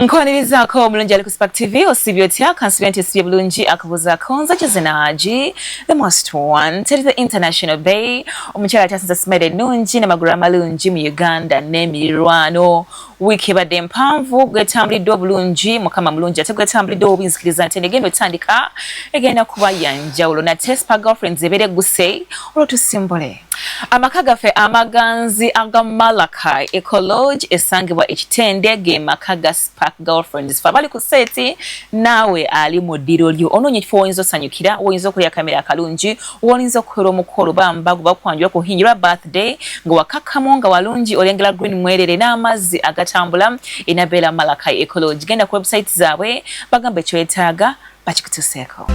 Nkwanirizaako omulungi ali ku Spark TV, osibye otya? Kansubira nti osibye bulungi. Akubuuzaako nze Kizinaaji, the most wanted, the international bay, omukyala akyasinza smile ennungi n'amagulu amalungi mu Uganda n'emirirwano. Wiiki ebadde mpanvu, gwetambuliddwa obulungi, Mukama mulungi, ate gwetambuliddwa obubi. Nzikiriza nti negenda otandika egenda kuba ya njawulo nate. Spark Girlfriends ebeera egguse olwo tusimbule amaka gaffe amaganzi aga Malakai Eco Lodge esangibwa Ekitende, ge maka ga Spark Girlfriends. Fe abali ku set, naawe ali mu ddiro lyo, onoonya ekifo woyinza osanyukira, woyinza okulya akamere akalungi, woyinza okukolera omukolo, bambagu bakwanjula, kuhinjirwa, birthday, nga wakakkamu nga walungi, olengera green mwerere n'amazzi agatambula, inabeera Malakai Eco Lodge. Genda ku website zaabwe, bagamba ekyetaaga bakikutuseeko.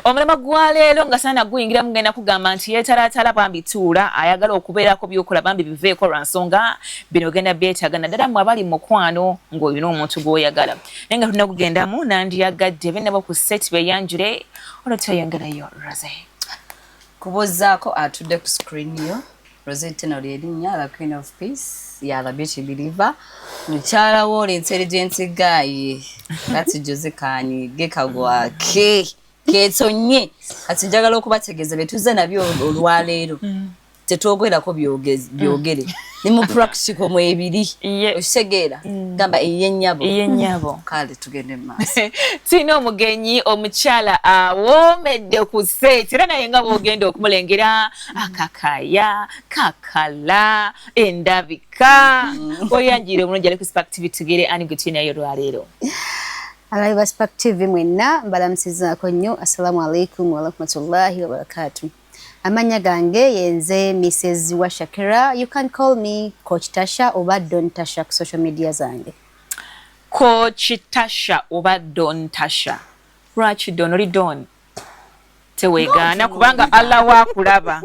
Omulamwa gwa leero nga sana guyingira, mugenda kugamba nti yeetalatala, bambi tuula, ayagala okubeerako byokola, bambi biveeko lwa nsonga bino ogenda byetaaga, naddala mwe abali mukwano ng'olina omuntu gw'oyagala. Naye nga tulina kugendamu, nandyagadde benabo ku set beyanjule, olwo tweyongerayo. Rose. Kubuuzaako atudde ku screen yo, Rosette lyerinnya, the queen of peace ya the beauty believer, mukyala wooli intelligent guy. Kati Jose kanyige kagwake ketonye. Kati njagala okubategeeza byetuze nabyo olwaleero, tetwogerako byogere, ni mu practical mwebiri. Okitegeera? Gamba eyennyabo. Eyennyabo. Kale tugende mu maaso. Tulina omugenyi omukyala awoomedde ku set, era naye nga bwogenda okumulengera, akakaya kakala endabika. Oyanjire omulungi ali ku Spark TV, tugere ani gwe tulinayo olwaleero. Abali ba Spark TV mwenna mbalamusizaako nnyo. Assalamu alaikum warahmatullahi wabarakatu. Amannya gange yenze Mrs wa Shakira. You can call me Coach Tasha oba Don Tasha ku social media zange. Coach Tasha oba Don Tasha. Lwaki Don? Oli Don, tewegaana kubanga Allah wakulaba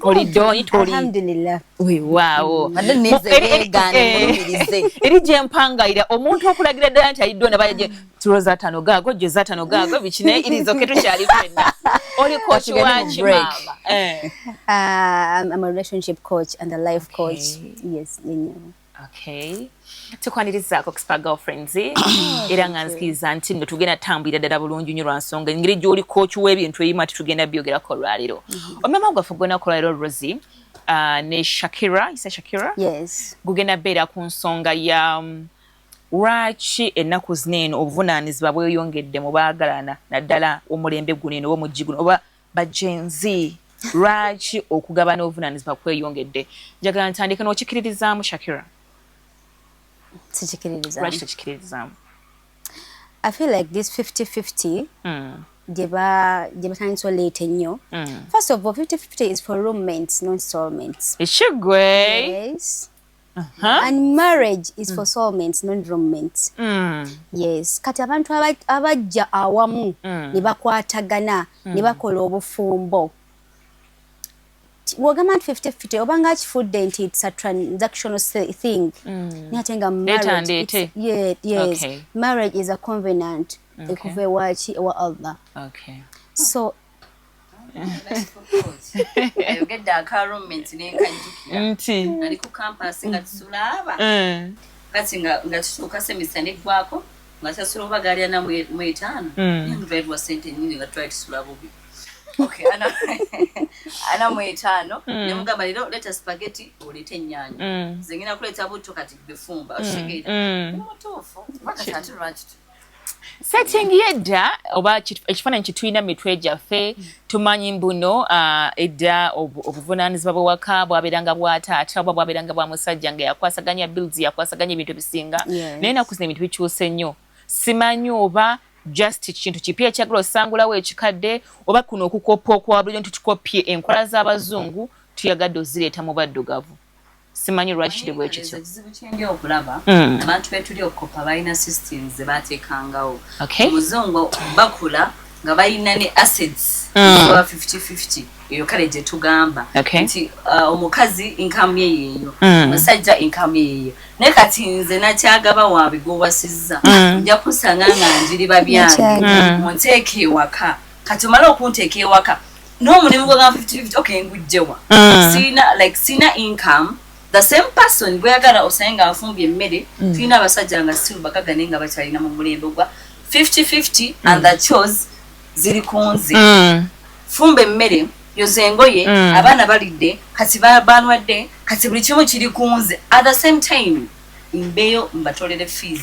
oli Don toli. Alhamdulillah. Weewaawo. Ate ninze yeegaane, mulumirize. Eri gyempangayira omuntu okulagira ddala nti ali Don, abaje tuloza atano gaago joza atano gaago biki, naye irizoke tukyali ffenna. Oli coach Tugende mu waki break. maama? Eh. I'm a relationship coach and a life coach. Yes, yennyabo. Okay, tukwanirizaako ku Spark Girlfriends, era nga nzikiriza nti nno tugenda tambulira ddala bulungi nnyo lwa nsonga engeri gy'oli coach w'ebintu ebimu, ati tugenda byogerako olwaleero. Omulama gwaffe gw'olunaku olwaleero, Rosie ne Shakira, isa Shakira, Yes. gugenda beera ku nsonga ya lwaki ennaku zino eno obuvunaanyizibwa bweyongedde mu baagalana, naddala omulembe guno eno oba omuggi guno oba ba Gen Z. Lwaki okugabana obuvunaanyizibwa kweyongedde? Njagala ntandike n'okikiririzaamu, Shakira. Sikikiririza. Lwaki tekikiririzaamu? I feel like this 50-50 gye batandise oleeta ennyo. First of all, 50-50 is for roommates, not soulmates. Ekigwe. Yes. And marriage is for soulmates, not roommates. Yes. Kati abantu abajja awamu ne bakwatagana ne bakola obufumbo. Wogamba nti 50-50, obanga akifudde nti it's a transactional thing. Naye ate nga Leeta marriage, ndeete. yeah, yes. Marriage is a covenant ekuva ewaki? Ewa Allah. So Ayogedde aka roommate nenkajjukira nti nali ku campus nga tusula aba kati nga tutuuka semester neggwako nga sasula oba gaali 45. Naye nga twali tuwa sente nnyingi nga twali tusula bubi. Okay, 45, nemugamba leero leeta spaghetti, oleete ennyaanya, nze ngenda kuleeta butto, kati befumba. Okitegeera? Mutuufu, kati ate lwaki Setting yedda oba ekifaananyi kyetulina mu mitwe gyaffe, tumanyi mbuno edda obuvunaanyizibwa bwewaka bwabeeranga bwa taata oba bwabeeranga bwa musajja, nga yakwasaganya bills, yakwasaganya ebintu ebisinga. Naye ennaku zino ebintu bikyuse nnyo. Simanyi oba just kintu kipya ekyagala osangulawo ekikadde, oba kuno okukoppa okwa bulijjo nti tukopye enkola z'abazungu, tuyagadde ozireeta mu baddugavu. Simanyi lwaki kiri bwe kityo. Ekizibu kyendi okulaba, abantu betuli okukopa balina systems ze bateekangawo. Omuzungu bakula nga balina ne assets ba 50-50. Eyo kale gye tugamba nti omukazi income ye yeeyo, omusajja income ye yeeyo. Naye kati nze nakyagaba waabwe gwowasizza, nja kusanga nga njiriba byange, munteeka ewaka. Kati omala okunteeka ewaka. N'omulimu gwagamba 50-50, okay, ngujjewa? Sina, like, sina income. The same person gweyagala osange nga afumbye emmere. Tulina abasajja nga still bagaga naye nga bakyalina mu mulembe gwa 50-50 and the chores ziri ku nze. Fumba emmere, yoza engoye, abaana balidde, kati banwadde, kati buli kimu kiri ku nze. At the same time mbeeyo mbatolere fees.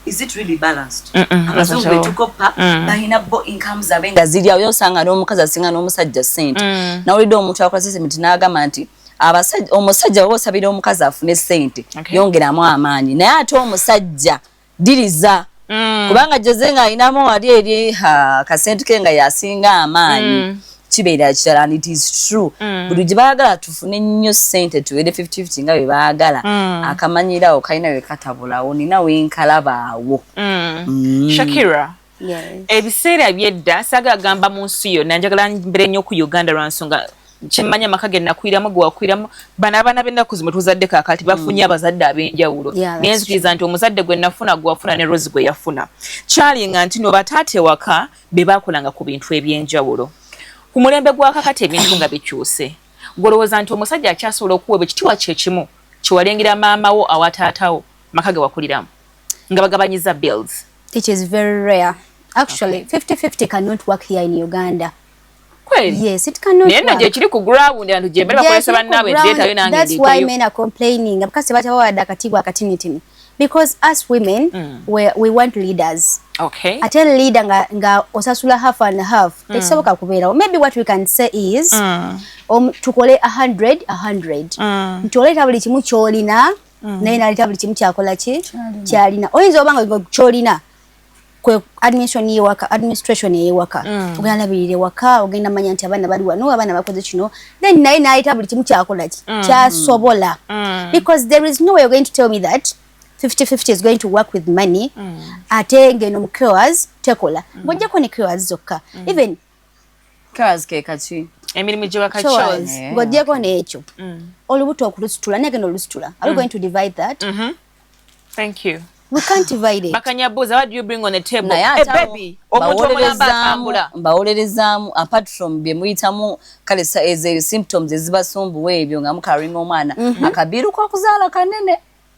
Is it really balanced? Abazungu That's betukoppa balina bo income zaabwe nga ziri awo, osanga n'omukazi asinga n'omusajja ssente. Nawulidde omuntu akola statement n'agamba nti omusajja oba osabira omukazi afune ssente, yongeramu amaanyi, naye ate omusajja diriza, kubanga Jose ng'alinamu wali eri kasente ke nga yasinga amaanyi, kibeera kirala. And it is true, buli gye baagala tufune nnyo ssente tubeere 50-50 nga bwe baagala, akamanyirawo kalina we katabulawo, nina wenkalabaawo. Shakira, Yes. ebiseera byedda, saagala gamba mu nsi yonna, njagala mbere nnyo ku Uganda lwa nsonga kyemmanya amaka ge nakwiramu, ge wakwiramu, bano abaana b'ennaku zino tuzadde kaakati bafunye abazadde ab'enjawulo. Yeah, that's Naye nzikiriza nti omuzadde gwe nafuna, gwe wafuna ne Rose gwe yafuna, kyalinga nti no bataata ewaka be baakolanga ku bintu ebyenjawulo. Ku mulembe gwa kakati ebintu nga bikyuse, golowooza nti omusajja akyasobola okuweebwa ekitiibwa kyekimu kyewalengera maama wo awa taatawo maka ge wakuliramu nga bagabanyiza bills? It is very rare. Actually, 50-50 cannot work here in Uganda. Kweli? Yes, it cannot. Naye nno gyekiri ku ground, abantu gye bali bakozesa bannaabwe, ndeetayo nange. That's why men are complaining because tebabawadde akatiibwa akatinitini, because us women, we want leaders. Ate leader nga osasula half and half, tekisoboka kubeerawo. Maybe what we can say is tukole 100 100, nti oleeta buli kimu kyolina, naye naleeta buli kimu kyakola ki kyalina. Oyinza oba nga kyolina kwe administration yewaka, administration eyewaka, ogenda labirira ewaka, ogenda manya nti abaana bali wano, abaana bakoze kino, then naye naleeta buli kimu kyakola ki kyasobola, because there is no way you're going to tell me that 50-50 is going to work with money, ate ngeno mu chores tekola. Ng'ojjako ne chores zokka, even Chores ke kaki? Emirimu gye waka. Chores. Chores. Ng'ojjeko n'ekyo, olubuto okulusitula, negenda olusitula, are we going to divide that? Thank you. We can't divide it. Bakanyabuuza, what do you bring on the table? Naye Hey, ate awo baby, omuntu omulamba atambula. Mbawolerezaamu, apart from bye muyitamu, kale ezo symptoms ezibasumbuwa ebyo nga mukaringa omwana, akabiru k'okuzaala kanene.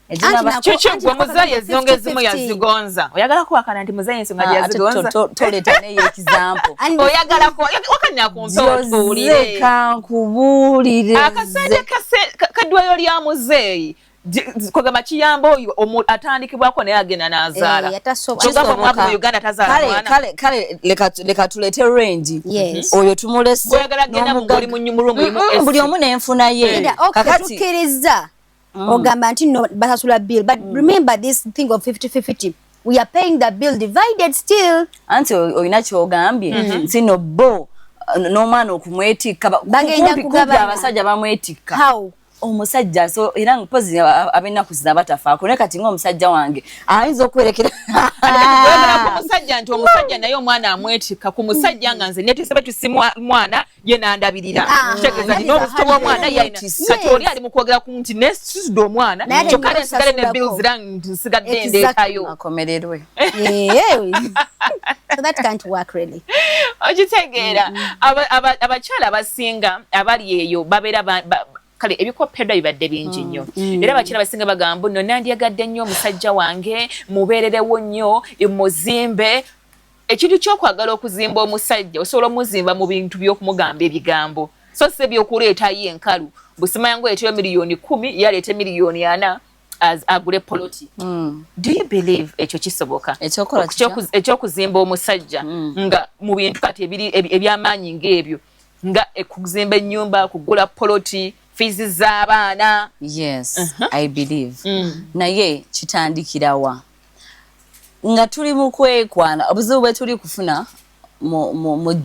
Anti Kiki anti gwe nako muzeeyi ensonga ezimu 50-50. yazigonza. Oyagala kuwakana nti muzeeyi ensonga Ah, ate yazigonza? toleeta neyo example. Oyagala wakanya ku mpewo tuwulire. Jose, kankubuulire. Akasente kaddwayo lya muzeeyi kugamba kiyamba oyo atandikibwako naye agenda n'azaala. Eh, Kyogamba omwavu mu Uganda tazaala Kale, mwana? kale leka tuleete range. Oyo tumulese. Gw'oyagala genda mu ng'oli mu room erimu AC. Buli omu n'enfuna ye. Linda, okay, Kakati tukkiriza ogamba nti no basasula bill, but remember this thing of 50-50, we are paying the bill divided still. Anti olina kyogambye nti no bo n'omwana okumwetikka Bagenda kumpi kugabana. Abasajja bamwetikka. How? Omusajja so era mpozi ab'ennaku zino abatafaako, naye kati ng'omusajja wange ayinza okwerekera. Oyagala ku musajja nti omusajja naye omwana amwetikka, ku musajja nga nze neetise betusi mwana ye nandabirira, Ah, kitegeeza nti that is n'obuzito bw'omwana yalina. Yes. Kati oli ali mu kwogera ku nti nesisudde omwana, Naye ate kyokka nina nensigale ne osasulako. bills era nti nsigadde Exactly. ndeetayo. Akomererwe. Yeah. So that can't work really. Okitegeera, abakyala abasinga abali eyo babeera kale ebikopeddwa bibadde bingi nnyo, era abakyala abasinga bagamba nno nandyagadde nnyo omusajja wange mubeererewo nnyo, muzimbe. Ekintu ky'okwagala okuzimba omusajja, osobola omuzimba mu bintu by'okumugamba ebigambo, so si ebyokuleetayo enkalu busimanya ngo oleeteyo 10 miliyoni, ye aleete 4 miliyoni agule poloti. Do you believe ekyo kisoboka? Ekyokola kitya? Ekyokuzimba omusajja nga mu bintu kati ebiri ebyamaanyi ng'ebyo, nga okuzimba ennyumba, kugula poloti, fiizi z'abaana. Yes, I believe, naye kitandikirawa nga tuli mu kwekwana? Obuzibu bwe tuli kufuna mu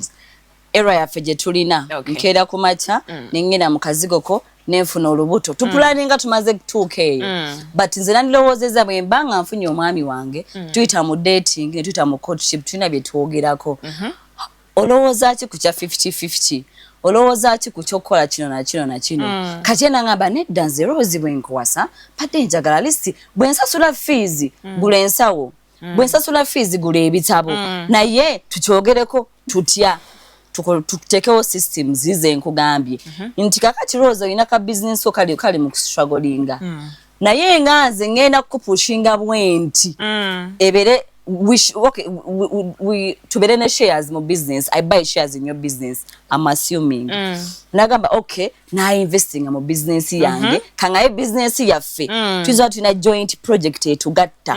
era yaffe gye tulina, nkeera ku makya nengenda mu kazigoko nenfuna olubuto, tupulaninga tumaze kutuuka eyo. But nze nandirowoozezza bwe mba nga nfunye omwami wange, tuyita mu dating ne tuyita mu courtship, tulina bye twogerako. Olowooza ki ku kya 50-50? Olowooza ki ku kyokukola kino na kino na kino? Kati ena ngamba nedda, nze Rose bwe nkuwasa padde njagala lisi bwe nsasula fees gula ensawo, bwe nsasula fees gula ebitabo, naye tukyogereko tutya? Tutekewo systems ze nkugambye nti kakati Rose olina ka business ko kali mu kustrugglinga, naye nga nze ngenda kukupushinga bwenti ebere okay, we tubere ne shares mu business. I buy shares in your business, I'm assuming. Nagamba okay, na investing mu business yange, kangaye business yaffe, tuza tulina joint project etugatta.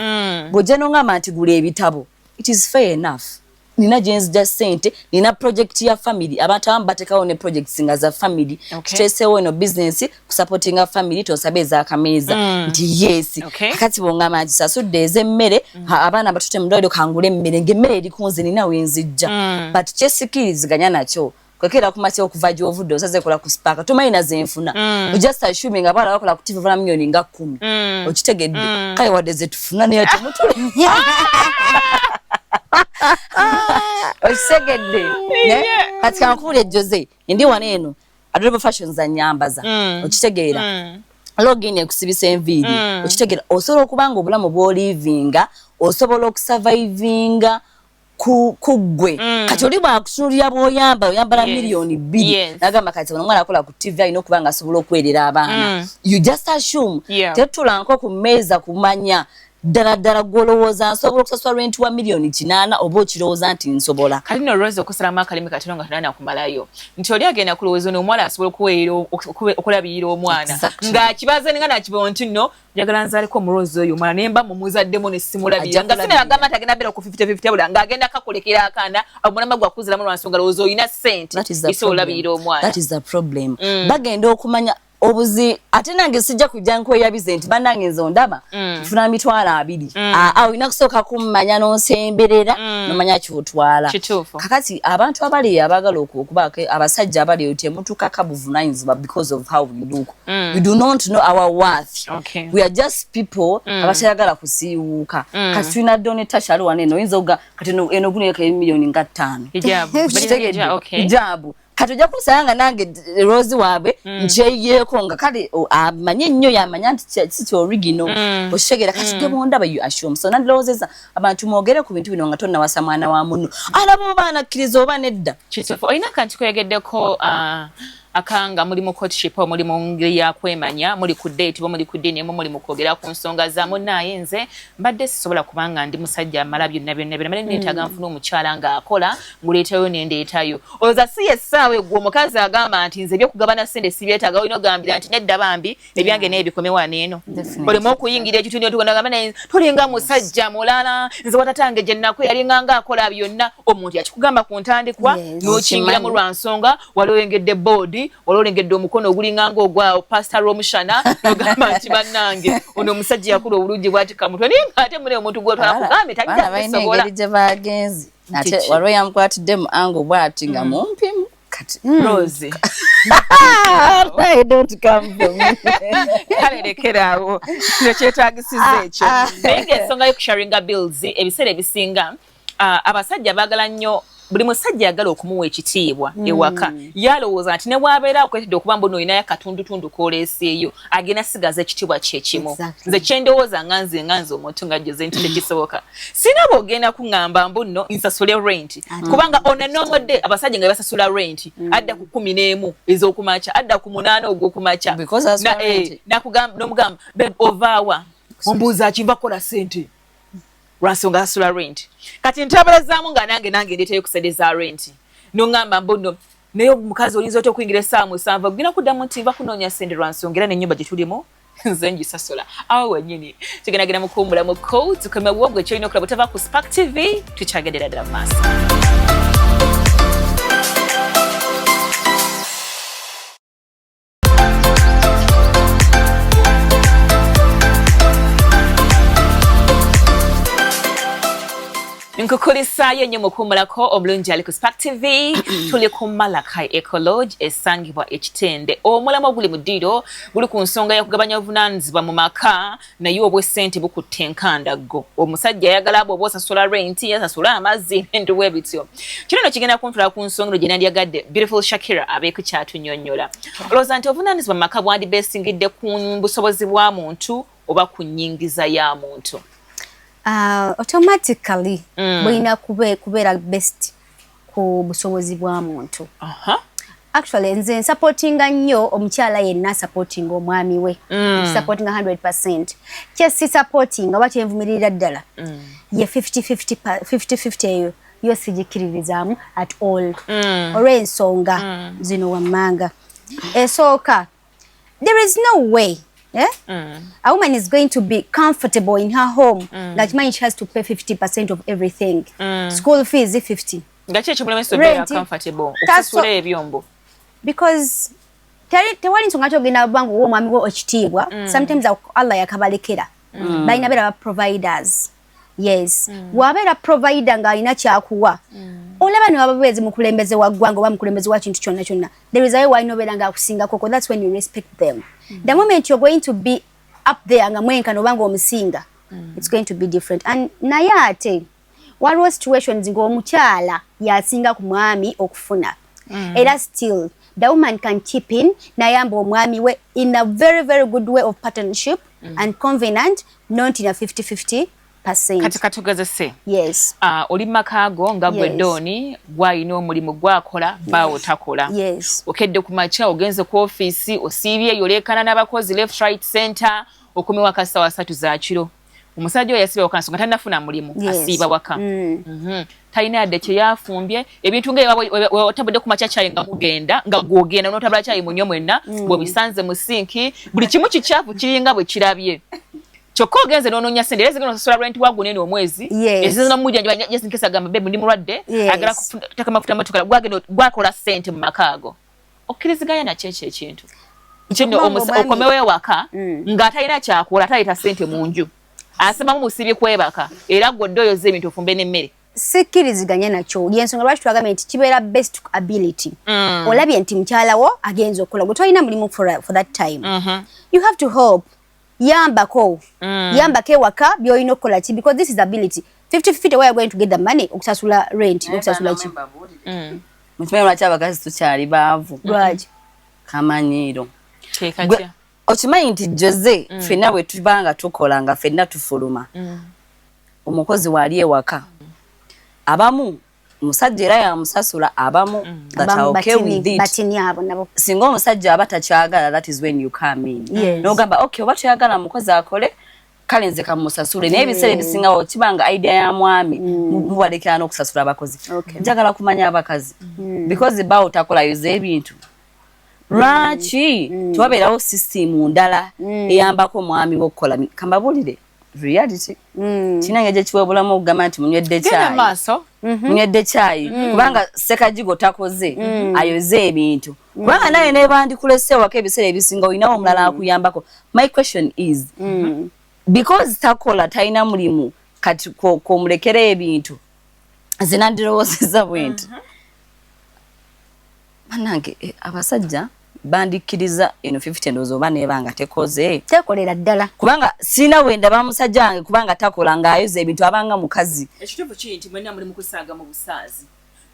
Bw'ojja n'ongamba nti gula ebitabo, it is fair enough. Nina gyenzija ssente, nina project ya family. Abantu abamu batekawo ne projects nga za family. Tuteesewo eno business kusupportinga family, tosabe ezakameeza nti yes. Kakati bwongamba nti sasudde ez'emmere, abaana batute mu ddwaliro, kangule emmere, ng'emmere eri ku nze, nina wenzijja. But kyesikiriziganya nakyo kwekera ku makya okuva gy'ovudde osaze kola ku Spark, tomanyi na zenfuna. Just assuming abaana bakola ku TV bafuna miliyoni nga 10, okitegedde? Kale wadde zetufuna naye temutule, okitegedde? Kati kankubuulire, Jose, ndi wano eno Adorable Fashions anyambaza, okitegeera? Login ekusibisa enviiri, okitegeera? Osobola okuba nga obulamu bw'olivinga osobola okusurvivinga ku ggwe. Kati oli bwakutunulira bw'oyambala, oyambala miliyoni 2, nagamba kati ono omwana akola ku TV alina okuba nga asobola okwerera abaana. You just assume. Tetulanko ku mmeeza kumanya ddala ddala gw'olowooza nsobola okusasula rent wa miliyoni 8, oba okirowooza nti nsobola. Kati no Rose, okusalamu akalimi katono nga tonana kumalayo, nti oli agenda kulowooza ono omuwala asobola okuweerera okulabirira omwana, ng'akibaze nga nakibawo nti nno njagala nzaaleko omulozi oyo omwana, naye mba mumuzaddemu ne simulabirira, Ajja nga kulabirira. sinagamba nti agenda beera ku 50-50, bula ng'agenda kakulekera akaana omulama gwakuziramu lwa nsonga lowooza olina ssente That is the esobola problem. olabirira omwana. That is the problem. Bagenda okumanya obuzi, ate nange sijja kujja nkweyabize nti bannange nze ondaba nfuna 20,000. Aa, olina kusooka kummanya n'onsemberera nomanya kyotwala. Kituufu. Kakati abantu abali abaagala okubaako abasajja abali eyo, temutukaka buvunanyizibwa because of how we look. You do not know our worth. We are just people abatayagala kusiiwuuka. Kati tulina Donita ali wano eno, oyinza oga kati eno guneka miliyoni nga 5. Hijabu. Kitegedde? Okay. Hijabu. Kati ojja kusanga nga nange Rose waabwe nkyeyiyeeko nga kale amanye nnyo, yamanya nti si kyoriginal, okitegeera? Kati gwe bondaba you assume. So nandirowoozeza abantu mwogere ku bintu bino nga tonnawasa mwana wa munno, alaba oba anakkiriza oba nedda. Kituufu. Olina akantu koyogeddeko, akanga muli mu courtship, muli mu ngeri ya kwemanya, muli ku date oba muli ku dini emu, muli mu kwogera ku nsonga za munnaaye. Nze mbadde sisobola kubanga ndi musajja amala byonna byonna byonna, mbadde neetaaga nfune omukyala ng'akola, nguleetayo nendeetayo. Olowooza si yessaawa eggwe omukazi agamba nti nze ebyokugabana ssente sibyetaaga, olina ogambira nti nedda bambi, ebyange naye bikome wano eno, oleme okuyingira ekitundu otugamba naye tolinga musajja mulala, nze watatange gye naku yalinga nga akola byonna. Omuntu yakikugamba ku ntandikwa n'okiyingiramu lwa nsonga wali oyengedde boodi, wali olengedde omukono ogulinga nga ogwa pasita Rwomushana, n'ogamba nti bannange ono omusajja yakula obulungi bwati kamutwe, naye ng'ate mune omuntu gwotwala kugambye tajja Abaana balina kusobola. engeri gye bagenzi ate Kiki? waliwo yamukwatidde mu ango bwati nga mumpimu kati. Rose. I don't come from Kale lekeraawo, kino kyetagisiza ekyo. Naye ng'ensonga y'okusharinga bills, ebiseera ebisinga abasajja baagala nnyo, buli musajja ayagala okumuwa ekitiibwa ewaka, yalowooza nti ne bw'abeera akwetedde okuba mbu olinayo akatundutundu k'oleeseeyo, agenda sigaza ekitiibwa kyekimu. Nze kyendowooza nga nze omuntu nga Jose nti tekisoboka. Sina bw'ogenda kuŋŋamba mbu nno nsasule rent, kubanga on a normal day abasajja nga basasula rent adda ku 11 ez'okumakya, adda ku 8 ogw'okumakya. Because asasula rent. Nakugamba n'omugamba, "Babe, ovaawa ombuuza ki? Nva kukola ssente." Lwansonga asasula rent. Kati ntabalazaamu nga nange ndeetayo ku sente za rent, noŋŋamba mbu nno naye omukazi oyinza otya okuyingira essaawa 7? Ogenda kuddamu nti nva kunoonya ssente, lwansonga era n'ennyumba gye tulimu nze ngisasula. Awo wennyini tugendagenda mukuwummulamuko, tukomewo. Gwe kyolina okulaba tava ku Spark TV, tukyagendera ddala mu maaso. Nkukulisaayo nnyo mukuwummulako omulungi ali ku Spark TV. Tuli ku Malakai Ecolodge esangibwa Ekitende. Omulamu oguli mu ddiiro guli ku nsonga y'okugabanya obuvunaanyizibwa mu maka, naye obw'essente bukutta enkandaggo. Omusajja ayagala bw'oba osasula renti yasasula amazzi ebintu bwe bityo. Kino nno kigenda kuntwala ku nsonga eno gye nandyagadde beautiful Shakira abeeko kyatunyonnyola. Olowooza nti obuvunaanyizibwa mu maka bwandibesingidde ku busobozi bwa muntu oba ku nnyingiza ya muntu? Automatically bulina kubeera best. Ku busobozi bwa muntu. Actually, nze nsupportinga nnyo omukyala yenna supportinga omwami we. Supportinga 100%. Kye supportinga oba kyenvumirira ddala ye 50-50, 50-50 eyo yo sigikkiririzaamu at all, olw'ensonga zino wammanga. Esooka, there is no way, eh? A woman is going to be comfortable in her home nga kimanyi she has to pay 50% of everything. School fees 50. Nga ki ekimulemesa obeera comfortable okusasula ebyombo? Because tewali nsonga kyogenda banga owa omwami we ekitiibwa. Sometimes Allah yakabalekera, balina beera ba providers. Yes, wabeera provider ng'alina kyakuwa, olaba ne waba beezi mukulembeze wa ggwanga oba mukulembeze wa kintu kyonna kyonna, there is a way walina obeera ng'akusingako. That's when you respect them. The moment you're going to be up there nga mwenkana oba ng'omusinga, it's going to be different. And naye ate waliwo situations ng'omukyala yasinga ku mwami okufuna, era still the woman can chip in nayamba omwami we in a very, very good way of partnership and covenant, not in a 50-50. Kati katugezese. Yes. Oli makaago nga gwe Dooni, gwalina omulimu gwakola, baawo takola. Okedde ku makya, ogenze ku ofiisi, osiibye, yoleekana n'abakozi left, right, center, okomewo waka ssaawa 3 za kiro. Omusajja oyo yasiiba waka nsonga tannafuna mulimu. Asiiba waka. Talina yadde kyeyafumbye. Ebintu nga otabudde ku makya kyayi nga mugenda nga gwogenda n'otabula kyayi munywe mwenna, bw'obisanze mu sinki, buli kimu kikyafu, kiringa bwe kirabye. Kyokka ogenze n'onoonya sente, era zigenda osasula rent wa gunene omwezi, ezizo n'omujjanjaba just in case agamba, "Babe, ndi mulwadde," agala kuteka mafuta motoka, gwagenda gwakola sente mu maka ago. Okkiriziganya nakyo ekyo ekintu kino? Okomewo ewaka ng'atalina kyakola, ataleeta sente mu nju, asemamu musibi kwebaka, era gwe odde oyoza ebintu, ofumbe n'emmere. Sikkiriziganya nakyo. Yensonga lwaki twagambye nti kibeera best ability. Olabye nti mukyala wo agenza okukola, gwe tolina mulimu for that time, you have to help, yambako, yambako ewaka byolina okukola ki, because this is ability 50-50. Where are going to get the money okusasula rent n'okusasula ki? Mukimanyi lwaki abakazi tukyali baavu? Lwaki? Kamanyiiro. Okimanyi nti Jose, ffenna bwe tuba nga tukola, nga ffenna tufuluma, omukozi waali ewaka, abamu omusajja era yamusasula, abamu batini abo nabo. Singa omusajja aba takyagala, that is when you come in. Nogamba, "Okay, oba toyagala mukozi akole, kale nze kamusasule." Naye ebiseera ebisingawo kibanga idea ya mwami, mubalekera n'okusasula abakozi. Njagala kumanya abakazi, because bawo takola, yoza ebintu, lwaki tewabeerawo system ndala eyambako omwami wokukola? Kambabulire reality, kinange gye obulamu okugamba nti munywedde kyayi, munywedde kyayi, kubanga Sekajigo takoze, ayoze ebintu, kubanga naye nebandikulese waka, ebiseera ebisinga olinawo omulala akuyambako. My question is, because takola, talina mulimu, kati komulekera ebintu? Nze nandirowoozeza bwe nti, banange, abasajja bandikkiriza eno 50, ndowooza oba neeba nga tekoze. Tekolera ddala. Kubanga sirina bwe ndaba musajja wange, kubanga takola, ng'ayoza ebintu, abanga mukazi. Ekituufu kiri nti mwenna muli mu kusaaga mu busaazi.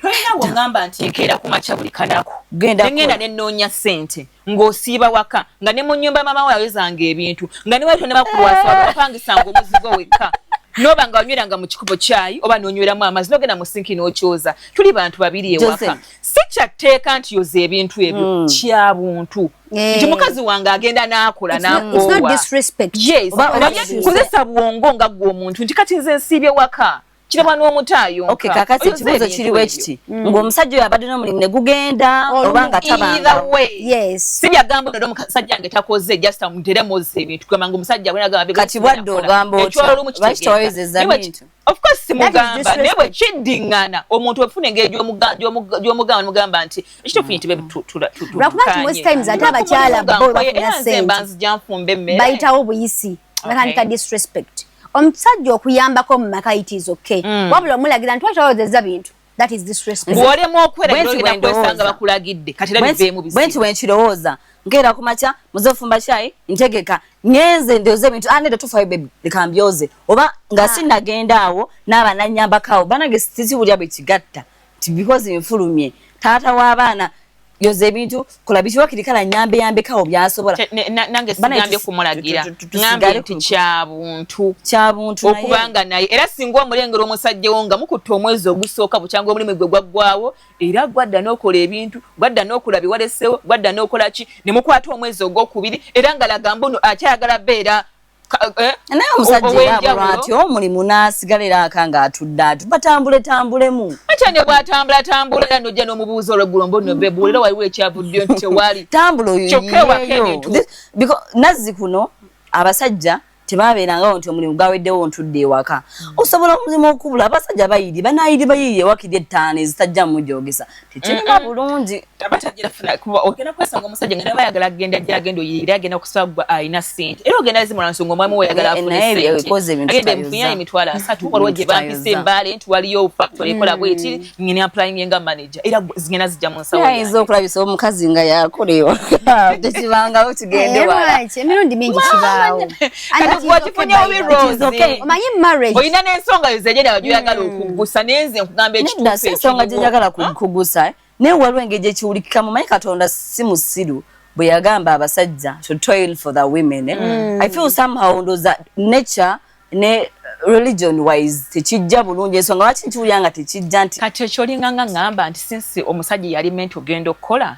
Tolina wongamba nti nkeera ku makya buli kanaku nengenda nenoonya ssente, ng'osiiba waka, nga ne mu nnyumba mama we ayozanga ebintu, nga ne wali tonebakulwasa, wapangisanga omuzigo wekka, noba nga wanyweranga mu kikopo kyayi oba nonyweramu amazzi, nogenda mu sinki n'okyoza. Tuli bantu babiri ewaka, si kyatteeka nti yoza ebintu ebyo. Kya buntu nti mukazi wange agenda n'akola n'akoowa. Yes, naye kozesa bwongo nga ggwe omuntu nti kati nze nsiibye waka, kirabwa n'omutaayo. Okay, kakati ekibuuzo kiriwo ekiti, ng'omusajja oyo abadde n'omulimu ne gugenda oba nga tabanga? Si byagamba nodde omusajja wange takoze, just amutere mozesa ebintu, kugamba nga omusajja. Kati bwadde ogamba otya? Lwaki tewayozeza bintu? Of course simugamba, naye bwe kiddiŋŋana, omuntu ofuna engeri gy'omugamba, nemugamba nti ekituufu nti Lwakuba nti most times ate abakyala bo bafuna sente, nzija nfumba emmere. Bayitawo buyisi, batandika disrespect. Omusajja okuyambako mu maka, it is okay, wabula omulagira nti watawozeza bintu, that is disrespect. Bw'olema okweragira, kwesanga bakulagidde, kati era biveemu bizibu. Bwe nti bwenkirowooza, nkeera ku makya, muze ofumba kyayi, ntegeka, ngenze ndyoze ebintu, ah, nedda, tufayo baby, leka mbyoze, oba nga sinnagenda awo naaba nanyambako awo. Banange, sisi bulya bwe kigatta nti because nfulumye, taata w'abaana Yoza ebintu, kola biki, wakiri kala nyambe yambekawo byasobola. Nange sigambye kumulagira, ngambye nti kyabuntu. Kyabuntu. Okubanga naye era singa omulengera omusajja wo nga mukutta omwezi ogusooka bukyanga omulimu gwe gwaggwawo, era gwadda n'okola ebintu, gwadda n'okola biwalesewo, gwadda n'okola ki, ne mukwata omwezi ogwokubiri, era nga laga mbuno akyayagala beera. Naye omusajja era abulwa atyo omulimu n'asigala era aka ng'atudde atu batambule tambulemu. Atya ne bw'atambula tambula, era n'ojja n'omubuuza olweggulo mbu no babe, era waliwo ekyavuddeyo nti tewali. Tambula oyo. Kyokka ewaka ebintu Nazzi kuno abasajja tebabeerangawo nti omulimu gwaweddewo ntudde ewaka. Osobola omulimu okubula, abasajja bayiri banayiri bayiye wakiri 5 ezitajja mujogesa, tekirina bulungi. Abatagira funa kuba ogenda kwesanga omusajja nga naye ayagala kugenda gyagenda oyirira, agenda kusaba gwe alina ssente, era ogenda zimula nsonga omwami we oyagala afune Naye ssente. ebikoze ebintu Agenda tayoza. nfunye 30,000, waliwo gye bampisa Tayoza. embaale nti waliyo factory ekola bweti, ngene applying nga manager, era zigenda zijja mu nsawo Naye ayinza yange. okulabisa omukazi nga yakola ewaka, tekibangawo, kigende wala. Lwaki emirundi mingi kibaawo? Kati gwe okifunye bubi, Rose. Okay. Omanyi marriage Olina n'ensonga yo zegyera gyoyagala okugusa, naye nze nkugamba Nedda, ekituufu si ensonga ekiriwo. gyenjagala kugusa, naye waliwo engeri gyekiwulikikamu. Manyi Katonda si musiru bwe yagamba abasajja to toil for the women, eh? I feel somehow ndowooza nature ne religion wise tekijja bulungi. Ensonga lwaki nkiwulira nga tekijja nti Kati ekyo olinganga ŋŋamba nti since omusajja yali meant ogenda okukola,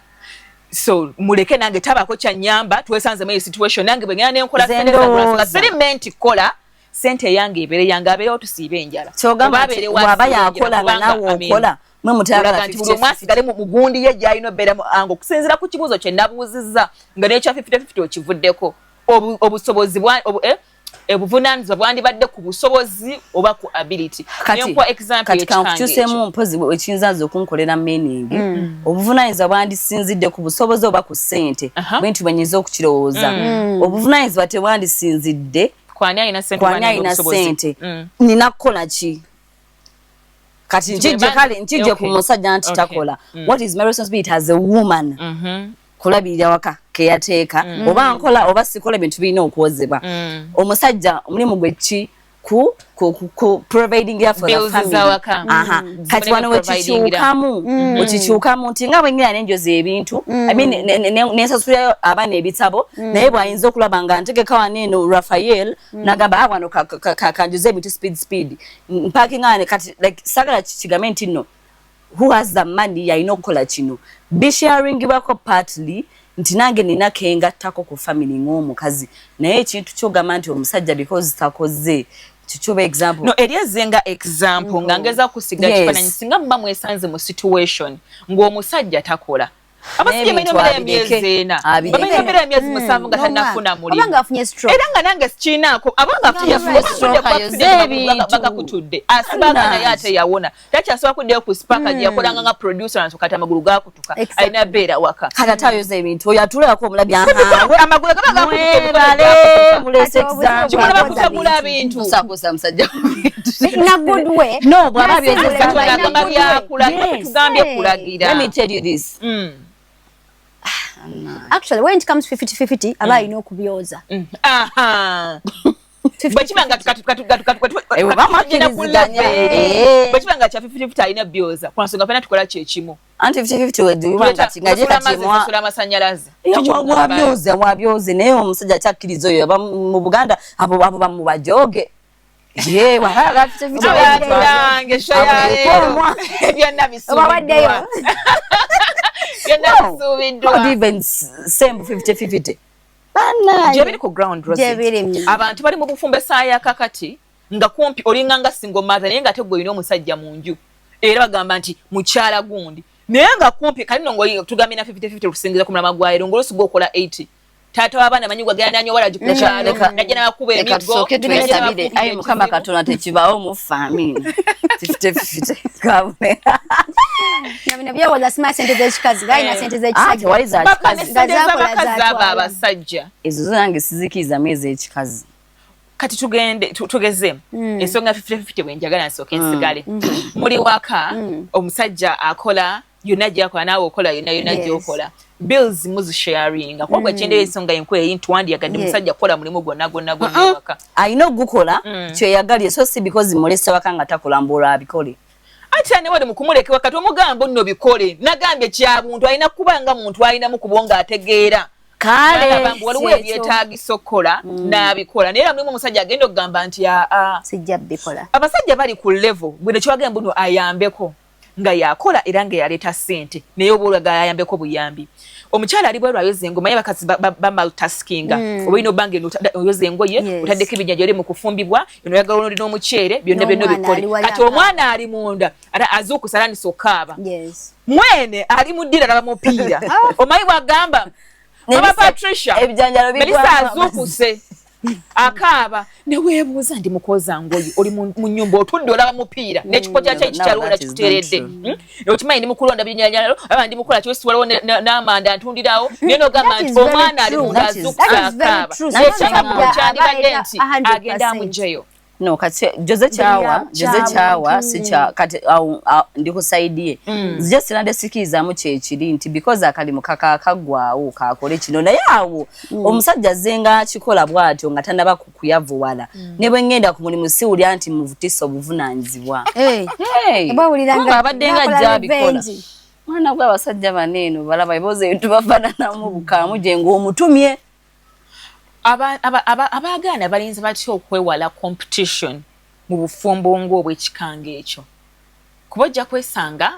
so muleke nange tabaako kyanyamba, twesanze mu eyo situation, nange bwe ngenda nenkola Nze sente zange, ndowooza. siri meant kukola, sente eyange ebeere yange, abeerewo tusiibe enjala. Kyogamba Oba nti abeere bw'aba wasiiba enjala, yakola nga kubanga, naawe I mean, okola, mwe mutayagala olaga nti buli omu 50-50. asigale mu mugundi ye gy'alina obeera ango okusinziira ku kibuuzo kye nabuuzizza nga n'ekya 50-50 okivuddeko. Obusobozi obuvunaanyizibwa bwandibadde ku busobozi oba ku ability? Kati Nenkuwa example kati y'ekikango kankukyuseemu ekyo. mpozi ekiyinza nze okunkolera meaning. Obuvunaanyizibwa bwandisinzidde ku busobozi oba ku ssente? Bwe nti bwe nyinza okukirowooza, obuvunaanyizibwa tebwandisinzidde Kwani alina ssente, kwani oba alina alina obusobozi? ssente. Nina kukola ki kati? Nti Nkijje kale nkijje ku musajja nti takola. What is my responsibility as a woman? Kulabirira waka keyateeka, oba nkola oba sikola, ebintu birina okwozebwa. Omusajja omulimu gwe ki? Ku providing for the Bills family. z'awaka. Aha. Kati wano Providingira. wekikyukamu, wekikyukamu nti nga bwengira nenjoza ebintu, I mean, nensasulirayo abaana ebitabo, naye bw'ayinza okulaba nga ntegeka wano eno Raphael nagamba, "Ah, wano kanjoze ebintu speed speed mpakinga." Kati like sagala kigambe nti nno who has the money yalina okukola kino. Bisharingibwako partly nti nange nina kengattako ku family ng'omukazi, naye ekintu kyogamba nti omusajja because takoze kikyoba example. No, eri ezenga example nga ngeza kusiga ekifaananyi. Singa muba mwesanze mu situation ng'omusajja takola, abasajja N'ebintu balina embeera abireke. emyezi 4, Abireke. babalina embeera emyezi 7 nga tannafuna Oba mulimu, ng'afunye stroke. Era nga nange sikiinaako, abanga Yafunye stroke, ayoze ebintu. Bagakutudde asibaaka, naye ate yawona, takyasobola kuddayo ku Spark gye yakolanga nga producer nso. Kati amagulu gakutuka, alina beera waka. Kati ate ayoza ebintu oyo atuulako omulabi. Amagulu gaba gakutuka, emikono Mwebale gyakutuka. mulese Kati obuzibu example. Kimulaba Bwakoza kutabula bintu. Kusakusa musajja. In a good way. No, bw'aba Nasimula abyozesa Katonda in a agamba good way. byakulagira, tugambye kulagira. Let me tell you this. Actually, when it comes 50-50, aba alina okubyoza. Aha. Bwe kiba nga Eh, bwe tugenda ku bamwakkiriziganya, level, eh. bwe kiba nga kya 50-50, alina byoza kwa nsonga fena tukola kyekimu. Anti 50-50 weduba nga nga je Tusula kati amazzi, tusula amasannyalaze. Wabyoze, wabyoze, naye omusajja kyakkiriza oyo aba mu Buganda, abo bamubajoge ye wahaga 50-50. Abange, show ya leero byonna Obawaddeyo. bisuubiddwa, byonna bisuubiddwa. Not even same 50-50. Banaye. Gye biri ku ground, Rosie. Gye biri. Abantu bali mu bufumbo essaawa ya kakati nga kumpi olinga nga single mother, naye nga tegwe olina omusajja mu nju, era bagamba nti mukyala gundi, naye nga kumpi kali no ngo tugambye na 50-50 okusinziira ku mulama gwa leero, ng'oluusi gwokola 80, taata w'abaana manyi gwagenda nanywa walagi ku kyalo, najja n'abakuba Leka emiggo, tusooke najja twesabire n'abakuba ayi Mukama ekizibu. Katonda, tekibaawo mu family 50-50 kabonera. Na bino byewoza simanyi sente z'ekikazi, ng'alina sente Ah, z'ekisajja. tewali za Baba ne kikazi. Nga sente zakola z'abakazi abo zatwala. abasajja. Ezo zo nange sizikkirizamu ez'ekikazi. Kati tugende tugeze ensonga 50-50 bwe njagala nsooke nsigale. Muli waka, omusajja akola yonna gyakola, naawe okola yonna yonna gyokola, bills muzisharinga kuba gwe kyendera ensonga enkulu eri nti wandiyagadde musajja kukola mulimu gwonna gwonna gwonna ewaka? Alina ogukola kyeyagalye, so si because mulese waka nga takola mbu olwo abikole. Ate ne wali mukumuleka wakati omugamba nno bikole, nagambye kya buntu, alina kuba nga muntu alinamu kubonga ategeera. Kale waliwo ebyetaagisa okukola n'abikola, naye era mulimu omusajja agenda okugamba nti aa, sijja bikola. Abasajja bali ku level gwe nekiwagamba buno ayambeko nga yakola era nga yaleeta ssente, naye oba olaga ayambeko buyambi. Omukyala ali bweru ayoza engoye, naye abakazi ba multitaskinga. Oba olina obanga eno oyoza engoye, otaddeko ebijjanjalo eri mu kufumbibwa, eno oyagala olonde n'omuceere, byonna byonna N'omwana obikole. Kati omwana ali munda ate azuukusa atandise okukaaba, mwene ali mu ddira alaba mupiira. Omanyi bwagamba Mama Patricia, ebijanjalo Melissa bigwamu. Azuukuse akaaba, neweebuuza ndi mukwoza ngoye, oli mu nyumba otudde olaba mupiira n'ekikopo kya kyayi kikyaliwo That is not nakikuteeredde. true. Okimanyi ndi mukulonda bijanjalo, aba ndi mukola kiwesi, waliwo n'amanda ntundirawo, naye n'ogamba That nti is very omwana ali true. munda azuukuse That is very akaaba. true. Ekyababbo kyandibadde Aba nti 100%. agenda amugyeyo. No, kati Jose kyawa, Jose kyawa si kya kati awo ndi ku side ye. Nzija sinadde sikirizaamu kyekiri nti because akalimu kaka kaggwawo kakole kino, naye awo omusajja azze nga akikola bw'atyo nga tannaba kuyavuwala. Ne bwe ŋŋenda ku mulimu siwulira nti muvutisa obuvunaanyizibwa. Eh, Hey, oba owulira kubanga nga abadde nga nakola ajja abikola. revenge. Mwana gwe, abasajja bano eno balaba eboozi ebintu bafaananamu bukaamu gye ng'omutumye. Abaagaana balinze batya okwewala competition mu bufumbo ng'obw'ekikanga ekyo? Kuba ojja kwesanga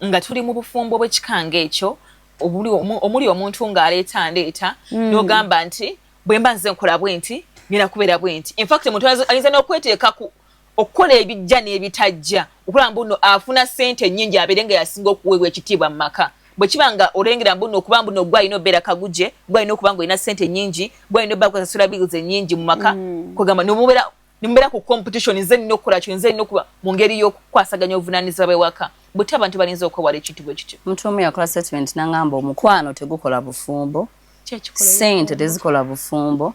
nga tuli mu bufumbo bw'ekikanga ekyo omuli omuntu ng'aleeta ndeeta, n'ogamba nti bwe mba nze nkola bwe nti, ngenda kubeera bwe nti. In fact, omuntu ayinza n'okweteeka ku okukola ebijja n'ebitajja okulaba mbu nno afuna ssente ennyingi, abeere nga yasinga okuweebwa ekitiibwa mu maka. Bwe kiba nga olengera mbu nno okuba mbu nno gwe alina obeera kaguje, gwe alina okuba nga olina ssente ennyingi, gwe alina obba kusasula bills ennyingi mu maka, kwegamba nemubeera ku competition, nze nina okukola kino, nze nina okuba mu ngeri y'okukwasaganya obuvunaanyizibwa bw'ewaka. Bwe abantu balinza okwewala ekintu bwe kityo? Omuntu omu yakola statement n'aŋŋamba omukwano tegukola bufumbo, ssente tezikola bufumbo,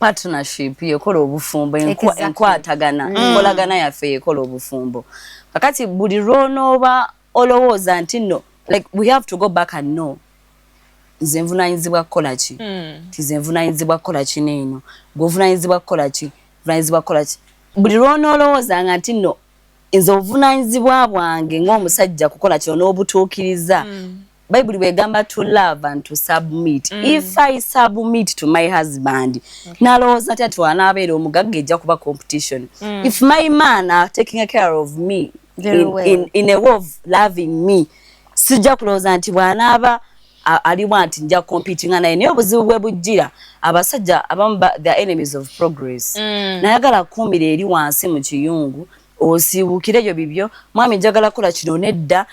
partnership yekola obufumbo, enkwatagana, enkolagana yaffe yekola obufumbo. Kakati buli lwonooba olowooza nti nno, like, we have to go back and know nze nvunanyizibwa kukola ki, ti nze nvunanyizibwa kukola kino, eno gwe ovunanyizibwa kukola ki, vunanyizibwa kukola ki. Buli lwonoolowoozanga nti nno nze obuvunanyizibwa bwange ng'omusajja kukola kino n'obutuukiriza, Bayibuli bwegamba to love and to submit. If I submit to my husband, nalowooza nti ati wanaabeera omugagga ejja kuba competition. If my man are taking care of me Very well. in a way of loving me, sijja kulowooza nti bw'anaaba aliwa nti nja competinga naye. Naye obuzibu bwe bujjira abasajja abamu the enemies of progress. Nayagala kukuumira eri wansi mu kiyungu, osiibuukire ebyo bibyo. Mwami, njagala kukola kino, nedda,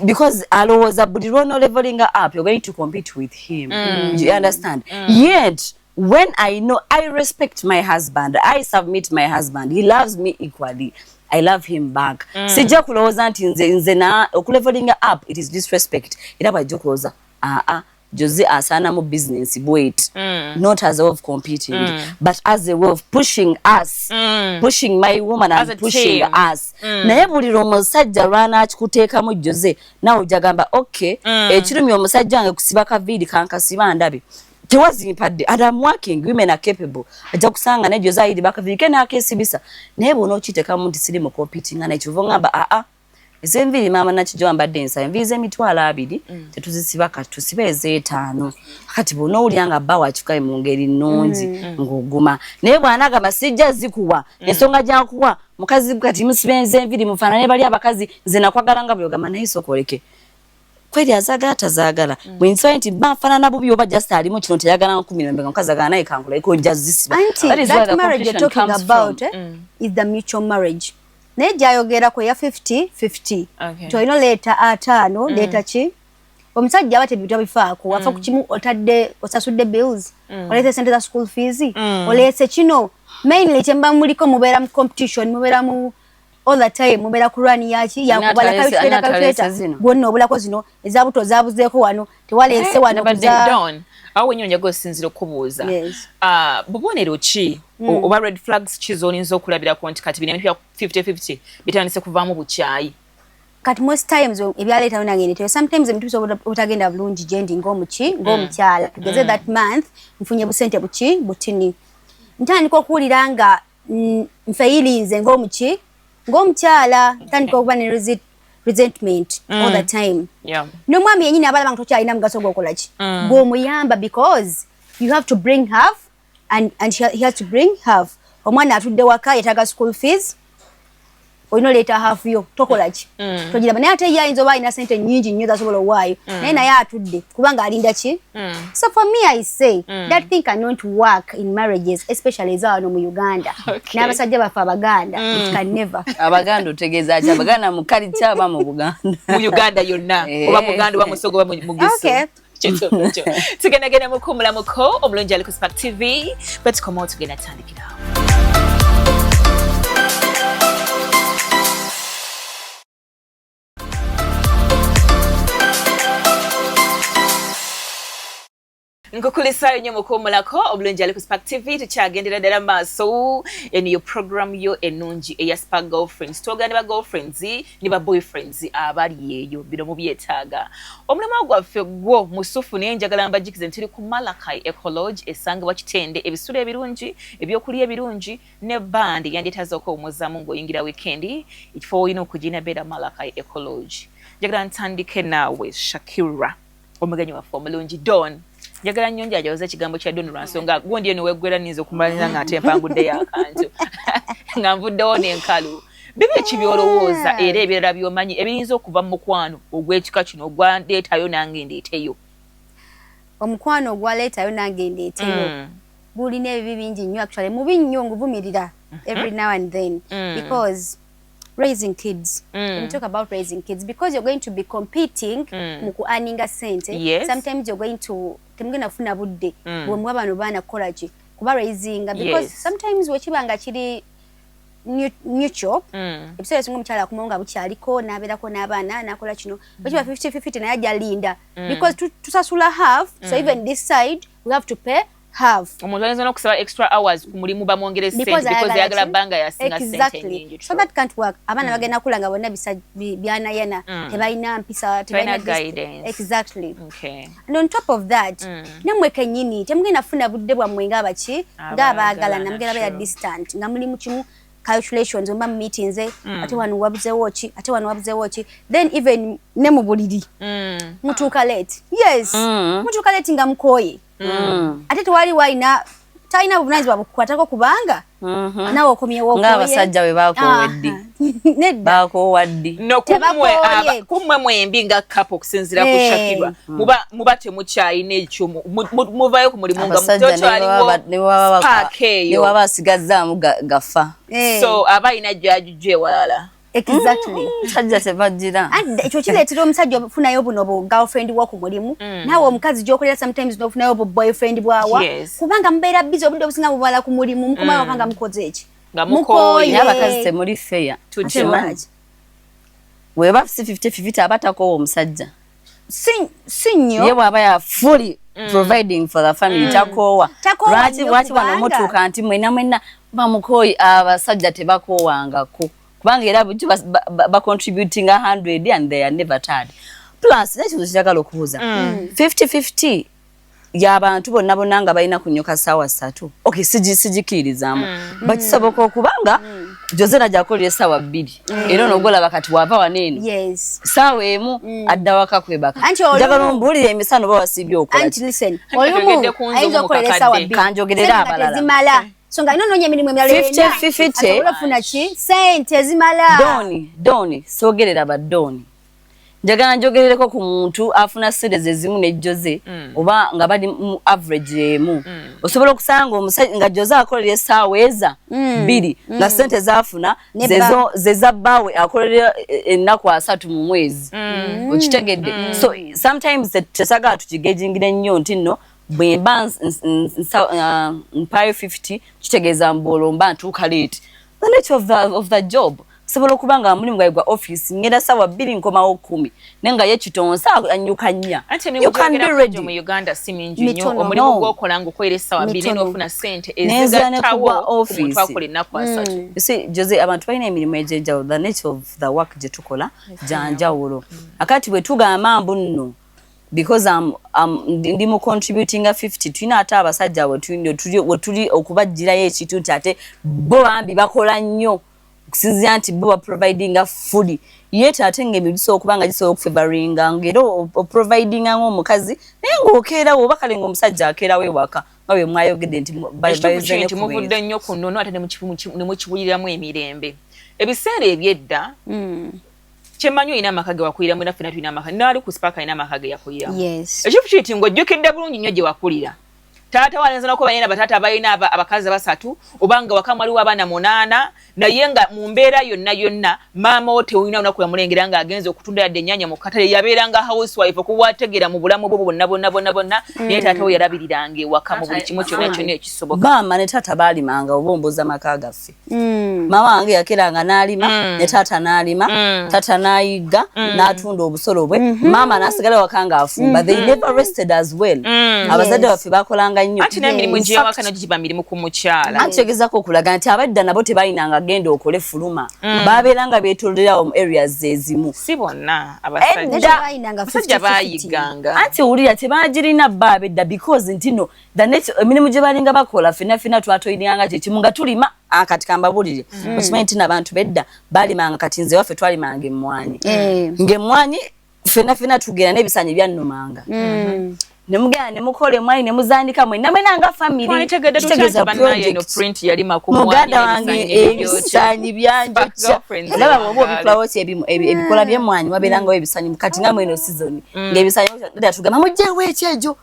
because alowooza buli lwono leveling up, you're going to compete with him. You understand? Yet when I know I respect my husband, I submit my husband, he loves me equally, I love him back, sijja kulowooza nti nze na okulevelinga up, it is disrespect. Era bwajja okulowooza aa, Jose asaana mu business bwet, not as a way of competing, but as a way of pushing us, pushing my woman As and a pushing team. us. Naye buli lwomusajja lwanaakikuteekamu, Jose, nawe ojja gamba okay, ekirumya omusajja wange kusiba kaviiri kankasiba ndabe tewazimpadde and I'm working. Women are capable. Ajja kusanga ne Jose ayiri bakaviiri ke n'akeesibisa, naye bw'onookiteekamu nti siri mu competing naye, kyova ongamba aa, ez'enviiri maama nakijja mbadde nsaba enviiri z'emitwalo 20, tetuzisiba kati, tusibe ez'etaano. Kati bw'onoowulira nga bba wakikaye mu ngeri nnungi, ng'oguma. Naye bw'anaagamba sijja zikuwa, ensonga gyankuwa mukazi kati musibe ez'enviiri mufaanane bali abakazi, nze nakwagala nga bw'ogamba, naye sooka oleke kweri azaagala tazaagala. Bwe nsibaye nti mba nfaanana bubi oba just alimu kino teyagala 10,000, mukazi agala naye kankuleko nja zisiba. Anti That is where that the marriage you're competition talking comes about, from. eh, is the mutual marriage, naye gyayogerako eya 50 50, nti olina oleeta ataano, leeta ki, omusajja aba tebitabifaako, wafa ku kimu, otadde osasudde bills, oleese sente za school fees, oleese kino. Mainly kyemba muliko mubeera mu competition, mubeera mu all the time mubeera ku run yaki yakubala. Ani ataleese zino? Gwonna obulako zino ezabuto ozabuzeeko wano, tewaleese wano. Nabadde Don awo wenyini njaga osinzira okubuuza. Yes. Ah, bubonero ki oba red flags ki z'olinza okulabirako nti kati bino ebintu bya 50-50 bitandise kuvaamu bukyayi? Kati most times ebyaleetawo nange nteyo, sometimes ebintu bisobola obutagenda bulungi gyendi ng'omuki ng'omukyala. Tugeze that month nfunye busente buki butini, ntandika okuwulira nga nfeyirinze ng'omuki ng'omukyala, ntandika okuba ne resentment all the time. N'omwami yennyini abalaba nga tokyalina mugaso gw'okola ki, gw'omuyamba, because you have to bring half and he has to bring half. Omwana atudde waka yetaaga school fees, olina oleeta half yo, tokola ki, togiraba. Naye ate ye ayinza oba alina sente nnyingi nnyo zasobola owaayo, naye atudde kubanga alinda ki. So for me, I say that thing cannot work in marriages, especially eza wano mu Uganda n'abasajja baffe Abaganda. It can never. Abaganda otegeeza ki? Abaganda mu kalica aba mu Buganda? Mu Uganda yonna. Oba Muganda oba Musoga oba Mugisu. Kituufu ekyo. Tugendagenda mukuumulamuko omulungi ali ku Spark TV, bwe tukomawo tugenda tandikirawo. Nkukulisaayo nnyo mukuumulako obulungi ali ku Spark TV. Tukyagendera ddala maaso eno yo program yo ennungi eya Spark Girlfriends. Twogera ne ba girlfriends ne ba boyfriends abali eyo, bino mubyetaaga. Omulimu gwaffe gwo musufu, naye njagala mbajikize nti tuli ku Malachi Ecolodge esangibwa Kitende, ebisulo ebirungi, ebyokulya ebirungi ne bandi yandyetaaza okuwummuzaamu ng'oyingira weekend. Ekifo olina okugina beera Malachi Ecolodge. Njagala ntandike naawe Shakira, omugenyi waffe omulungi Don. Njagala nnyo njajawoza ekigambo kya Don lwa nsonga gundi eno weggwera nninza okumaliriza nga ate mpanguddeyo akantu nga nvuddewo n'enkalu. Bibi eki by'olowooza era ebirala by'omanyi ebiyinza okuva mu mukwano ogw'ekika kino ogwandeetayo nange ndeeteyo? Omukwano ogwaleetayo nange ndeeteyo gulina ebibi bingi nnyo. Actually mubi nnyo, nguvumirira every now and then, because raising kids, when you talk about raising kids, because you're going to be competing mu ku earninga sente, sometimes you're going to temugenda kufuna budde bwemuwa bano baana kukola ki, kuba raisinga, because sometimes wekiba nga kiri mutual, ebiseera ebisinga omukyala akumawo nga bukyaliko n'abeerako n'abaana n'akola kino. Bwekiba 50-50, naye ajja linda, because tusasula half, so even this side we have to pay half. Omuntu ayinza n'okusaba extra hours ku mulimu bamwongere sente because ayagala bbanga yasinga sente nyingi. So that can't work. Abaana bagenda kula nga bonna byanayana, tebalina mpisa. Tebalina guidance. Exactly. And on top of that, nammwe kennyini temugenda kufuna budde bwammwe ng'abaki, ng'abaagalana. Mugenda beera distant nga muli mu kimu calculations oba mu meetings, ate wano wabuzeewo ki, ate wano wabuzeewo ki. Then even ne mu buliri mutuuka late. Yes, mutuuka late nga mukooye, ate tewali walina talina buvunanyizibwa bukukwatako kubanga nawe okomyewo. Ng'abasajja bwe bakoowa ddi? Nedda. Bakoowa ddi? No, Tebakooye. Kummwe mwembi nga couple, okusinziira ku Shakira, muba temukyalina ekyo, muvayo ku mulimu nga Abasajja ne tokyaliwo spark ne eyo. baba asigazzaamu gafa. So aba alina gyajujja ewalala. Exactly. Musajja tebagira. Anti ekyo kireetera omusajja ofunayo buno bu girlfriend wo ku mulimu, naawe omukazi gy'okolera sometimes n'ofunayo bu boyfriend bwawa, kubanga mubeera busy, obudde obusinga bubala ku mulimu, mukomayo waka nga mukoze eki? Nga mukooye. Naye abakazi temuli fair. Tutyo. Lwaki? Weba si 50-50, aba takoowa omusajja. Si nnyo. Ye bw'aba ya fully providing for the family, takoowa. Takoowa Lwaki nnyo lwaki wano kubanga- mutuuka nti mwena mwena bamukooyi? Abasajja tebakoowangako, kubanga era bulijjo bacontributinga 100 and they are never tired. Plus nekintu kiragala okubuuza, 50-50 y'abantu bonna bonna nga balina kunyoka ssaawa 3, okay, sigikirizaamu, bakisoboka okuba nga Josena gyakolera essaawa 2, era onogolaba kati wava wano eno ssaawa 1 adda waka kwebaka. Anti olumu- Njagala ombuulire, emisana oba wasiibye okola Anti ki? listen, Anti twogedde olumu ku nze ayinza omu okukolera kakadde. essaawa 2, Kanjogerere Sente nga abalala. tezimala, so nga alina onoonya emirimu emirala 50, ena 50. asobole okufuna ki, sente ezimala. Doni, doni, soogerera badoni, njagala njogerereko ku muntu afuna sente zezimu ne Jose oba nga bali mu average emu. Osobola okusanga omusajja nga Jose akolera essaawa eza 2, nga sente zafuna Ne zezo zeza bbaawe akolera ennaku 30 mu mwezi. Okitegedde? So sometimes tesagala tukigejingire nnyo nti nno bwe mba mpayo 50 kitegeeza mboolo mba ntuuka late. The nature of the job, sobola okuba nga mulimu gwawe gwa office, ngenda ssaawa 2 nkomawo 10, naye nga ye kitonsa anyuka 4. Anti emirimu You can be gy'ogerako ready. gyo mu Uganda si mingi nnyo. Mitono. Omulimu No. gw'okola ng'okolera essaawa 2 Mitono. n'ofuna ssente Nenzira ne ezigattawo kugwa ku muntu office. akola ennaku 30. You see, Jose, abantu balina emirimu egy'enjawulo. The nature of the work gye tukola gyanjawulo. Akati bwe tugamba mbu nno because ndi mu contributinga 50, tulina ate abasajja we tuli okubagirayo ekintu nti ate bo bambi bakola nnyo. Okusinziira nti bo baprovidinga fully, yet ate ng'emirimu gisobola okuba nga gisobola okufavoringa ng'era oprovidinga ng'omukazi, naye ng'okeerawo oba kale ng'omusajja akeerawo ewaka nga bwe mwayogedde nti Ekituufu kiri nti muvudde nnyo ku nnono, ate ne mukiwuliramu emirembe. Ebiseera ebyedda, kyemmanyi olina amaka ge wakuliramu, era ffenna tulina amaka, naali ku Spark alina amaka ge yakuliramu. Ekituufu kiri nti ng'ojjukidde bulungi nnyo gye wakulira, taata walenza nokuba balina bataata balina abakazi basatu, oba nga waka waliwo abaana munaana, naye nga mu mbeera yonna yonna maama wo tewulina lunaku yamulengera ng'agenza okutunda yadde ennyaanya mu katale. Yabeeranga housewife okuwategeera mu bulamu bwo bwonna bwonna bwonna bwonna, naye taata we yalabiriranga ewaka mu buli kimu kyonna kyonna ekisoboka. Maama ne taata baalimanga. Oba ombuuza maka gaffe, maama wange yakeranga n'alima, ne taata n'alima. Taata n'ayigga n'atunda obusolo bwe, maama n'asigala waka ng'afumba. They never rested as well. Abazadde baffe bakolanga nnyo. Anti n'emirimu gy'ewaka nagyo giba mirimu ku mukyala. Anti kyegezako okulaga nti abadda nabo tebalinanga genda okole fuluma, babeera nga beetolerawo mu areas ezimu. Si bonna, abasajja bayigganga. Anti owulira, tebagirina bo abedda, because nti no the next emirimu gye balinga bakola, fenna fenna twatoyinanga kyekimu nga tulima. Kati kambabulire, okimanyi nti nabantu bedda balimanga? Kati nze waffe twalimanga emmwanyi, ng'emmwanyi fenna fenna tugenda n'ebisanyi byannumanga, nemugenda nemukola emwanyi nemuzandika mwenna mwena nga family. Twalitegedde tutya Kitegeeza nti bannaye eno project. Print yalima ku Muganda mwanyi wange, n'ebisanyi. Ebisanyi byanjokya. Olaba bwoba obikolawo ki ebikola by'emmwanyi, wabeerangawo ebisanyi. Kati nga mweno season ng'ebisanyi dada tugamba mugyewo ekyejo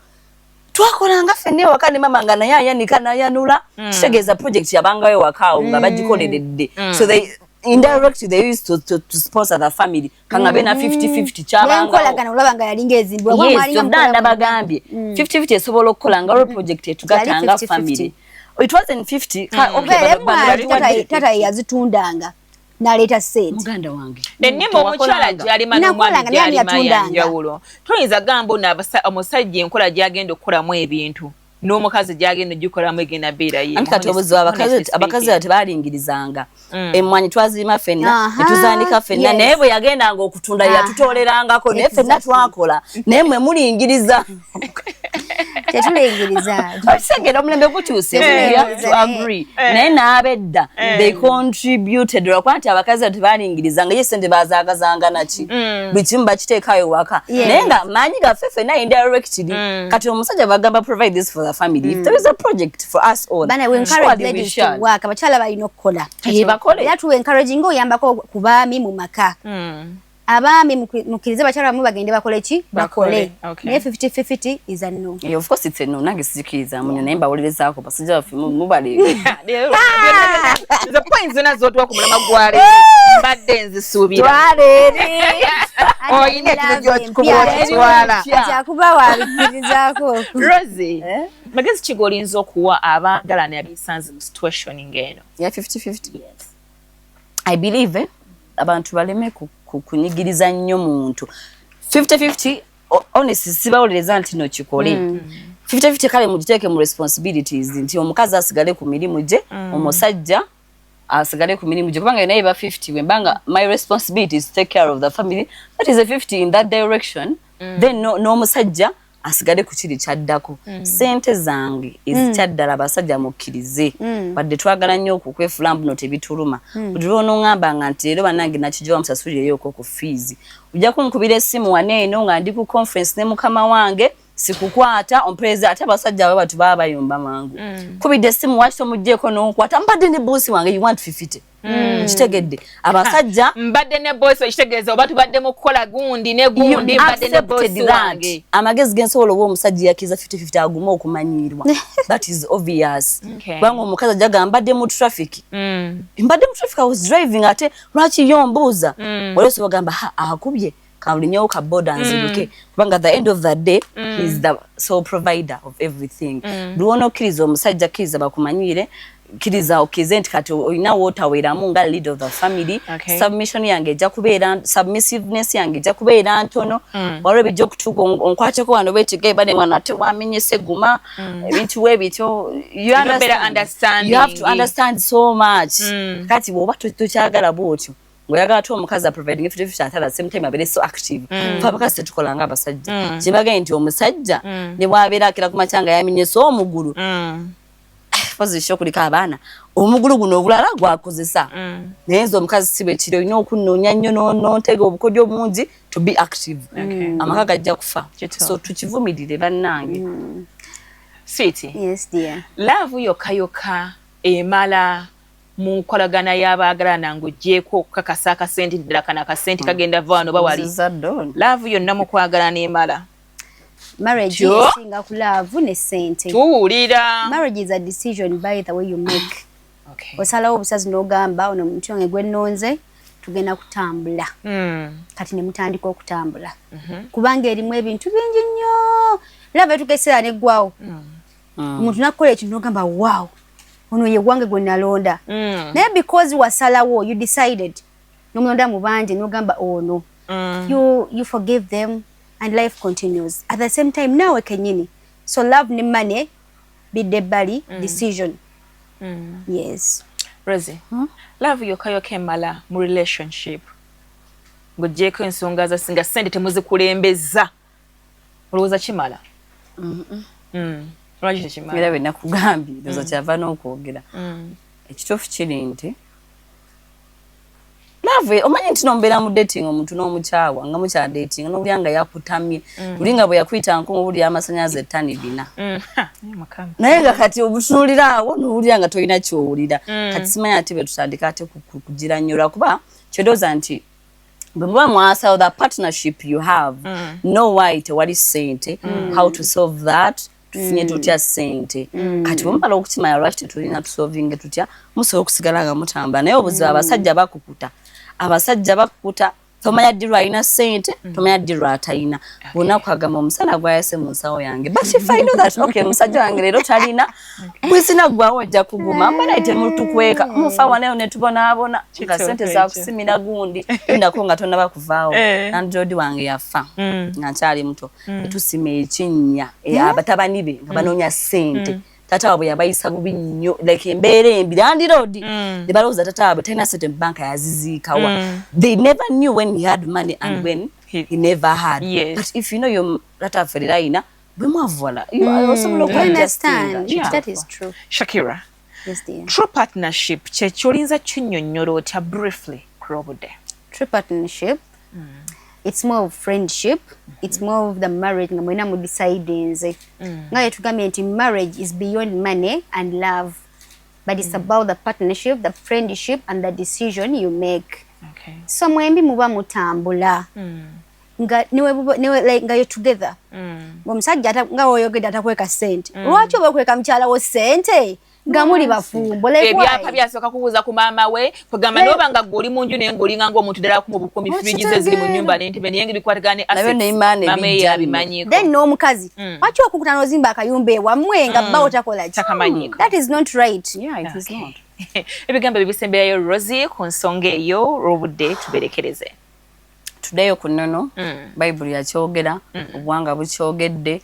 twakolanga ffenna ewaka ne mama nga naye ayanika nayanula. Kitegeeza project yabangawo ewaka awo nga bagikoleredde, so they indirectly they used to sponsor the family kangabe na 50-50 kyabangawo. N'enkolagana olaba nga yalinga ezimbwa. Yes, kyonna nabagambye 50-50 esobola okukola nga olwo project etugatta nga 50-50. family. It wasn't 50 okay, Tata ye yazitundanga n'aleeta ssente. Muganda wange, Ennima omukyala gy'alima n'omwami Nakolanga, naye ani gy'alima yatundanga? yanjawulo. Toyinza gamba ono omusajja enkola gy'agenda okukolamu ebintu n'omukazi gy'agenda ogikolamu egenda beera ye. Anti kati obuzibu abakazi abo tebalingirizanga. Emmwanyi twazirima ffenna, netuzaanika ffenna, naye bwe yagendanga okutunda yatutolerangako, naye ffenna twakola, naye mwe mulingiriza. Tetulingiriza. Okitegeera, omulembe gukyuse, we have to agree. Naye n'abedda they contributed, lwakuba nti abakazi abo tebalingirizanga, ye sente bazaagazanga naki, buli kimu bakiteekayo waka, naye nga maanyi gaffe ffenna indirectly. Kati omusajja bagamba provide this for the family, if there is a project for us all, Bana, we encourage surely we ladies to shall. work. Abakyala balina okukola. Bakole. Era tuwe encouraging, oyambako ku baami mu maka. Abaami mukkirize abakyala bamwe bagende bakole ki? Bakole. Bakole, okay. Naye 50-50 is a no. Yeah, of course it's a no. Nange sikirizaamu nnyo, naye mbawulirezaako basajja baffe mubaleebe. Nze points zonna z'otuwa ku mulamwa gwa leero mbadde nzisuubira. Twaleeri. Oyina ekintu gy'okikuba okitwala. Kati akuba wabikkirizaako. Rosie, magezi ki g'olinza okuwa abaagalana abeesanze mu situation ng'eno? Ya 50-50, I believe, abantu baleme kunyigiriza nnyo muntu. 50-50, honestly, sibawuliriza nti no kikole 50-50. Kale mugiteeke mu responsibilities nti omukazi asigale ku mirimu gye, omusajja asigale ku mirimu gye, kubanga naye ba 50 bwe mbanga my responsibility is to take care of the family, that is a 50 in that direction. Then n'omusajja asigale ku kiri kyaddako. Sente zange ezikyaddala, abasajja mukkirize, wadde twagala nnyo okukwefula mbuno tebituluma. Buli lwonoŋŋambanga nti leero bannange nakijja wamusasulireyoko ku fees, ojja kunkubira essimu wane eno nga ndi ku conference ne mukama wange, sikukwata ompereza. Ate abasajja abo batu baba bayomba mangu. Kubidde essimu, waki tomugjeeko n'onkwata? Mbadde ne boss wange. You want 50, kitegedde abasajja. Mbadde ne boss, ekitegeeza oba tubadde mu kukola gundi ne gundi, mbadde ne boss wange. Amagezi gensobola oba omusajja yakiza 50-50 agume okumanyiirwa, that is obvious, kubanga omukazi ajja gamba mbadde mu traffic, mbadde mu traffic, I was driving, ate lwaki yo mbuuza? Wali bagamba ha akubye kalinyewo ka boda nziruke, kubanga at the end of the day he is the sole provider of everything. Lwona okkiriza omusajja, kkiriza bakumanyire, kkiriza okkirize nti kati olina wootaweramu nga lead of the family. Submission yange ejja kubeera, submissiveness yange ejja kubeera ntono. Waliwo ebijja okutuuka onkwateko wano bwetiga eba ne wano ate wamenyese guma ebintu we bityo. You You better understand. Understanding. You have to understand so much. Kati bw'oba tokyagala bwotyo, ng'oyagala ate omukazi aproviding 50-50, ate at the same time abeere so active. Fe abakazi tetukola nga abasajja. Kyebagaye nti omusajja ne bw'abeera akira ku makya nga yamenyese omugulu, Suppose show kuliko abaana, omugulu guno ogulala gwakozesa. Naye nze omukazi si bwe kiri, olina okunoonya nnyo n'ontega obukodyo bungi to be active. Amaka gajja kufa. So tukivumirire, bannange. Sweet. Yes, dear. Love yokka yokka emala mu nkolagana y'abaagalana, ng'oggyeeko okukakasa akasente, ddala kano akasente kagenda va wano bawali? Love yonna mu kwagalana emala? Marriage esinga ku love ne sente. Tuwulira. Marriage is a decision, by the way, you make. Osalawo obusazi n'ogamba, "Ono omuntu wange gwe nnonze, tugenda kutambula." Kati ne mutandika okutambula, kubanga erimu ebintu bingi nnyo. Love etugeseera neggwawo. Omuntu nakukola ekintu n'ogamba, "Wow, ono ye gwange gwe nalonda." Naye because wasalawo, you decided, nomulonda mu bangi n'ogamba ono, you forgive them and life continues. At the same time, naawe kenyini. So love ne money bidde ebbali. Decision. Yes. Rosie, love yokka yokka emala mu relationship, ng'oggyeeko ensonga za nga ssente temuzikulembeza, olowooza kimala? Lwaki tekimala? Era bwe nakugambye, ndowooza kyava n'okwogera. Ekituufu kiri nti love, omanyi nti nomubeera mu dating, omuntu n'omukyawa nga mukya dating, n'owulira nga yakutamye, oli nga bwe yakuyita nkumu, owulira amasannyalaze ettani 4. Naye nga kati obutunuulira awo n'owulira nga tolina kyowulira. Kati simanyi ate bwe tutandika ate kugira nnyo, lwakuba kyendowooza nti bwe muba mwasawo, the partnership you have, know why tewali ssente, how to solve that, tufunye tutya ssente. Kati bwe mumala okukimanya lwaki tetulina, tusolvinge tutya, musobola okusigala nga mutambula. Naye obuzibu, abasajja bakukuta, abasajja bakukuta. Tomanya ddi lwalina ssente, tomanya ddi lwatalina. Bwona agamba omusana gwayase mu nsawo yange. But if I know that, okay, musajja wange leero talina, bwezina gwawo ojja kuguma mbanaye, temutukweka mufa waneyo netubonaabona nga ssente zakusimira gundi lindako nga tonaba kuvaawo. Landlord wange yafa nga nkyali muto, tusima ekinnya, abatabani be nga banoonya ssente. Taata waabwe yabayisa bubi nnyo, like embeera embi. Landlord ne balowooza taata waabwe talina ssente mu banka, yaziziikawa. They never knew when he had money and when he never had. But if you know your taata waffe leero ayina, bwe mwavuwala osobola okuadjustinga. That is true. Shakira. Yes, dear. True partnership kyekyolinza kinnyonnyola otya briefly ku lw'obudde? True partnership, it's more of friendship, it's more of the marriage nga mwena mudecidinze, nga yetugambye nti marriage is beyond money and love, but it's about the partnership, the friendship and the decision you make. So mwembi muba mutambula nga niwe, like, nga you're together. Ng'omusajja nga woyogedde atakweka ssente, lwaki oba okweka mukyala wo ssente nga muli bafumbo? Ebyapa byasooka kubuuza ku maama we, kwegamba noba nga gwe oli mu nju naye ng'olinga ng'omuntu ddala akuma obukuumi firiji ze ziri mu nnyumba n'entebe, naye ng'ebikwatagana ne assets maama ye yabimanyiiko. Then n'omukazi, lwaki okukuta n'ozimba akayumba ewammwe nga bbawo takola ki? Takamanyiiko. That is not right. Yeah, it is not. Ebigambo ebisemberayo, Rosie, ku nsonga eyo olw'obudde tuberekereze. Tuddeyo ku nnono. Bayibuli yakyogera, obuwanga bukyogedde.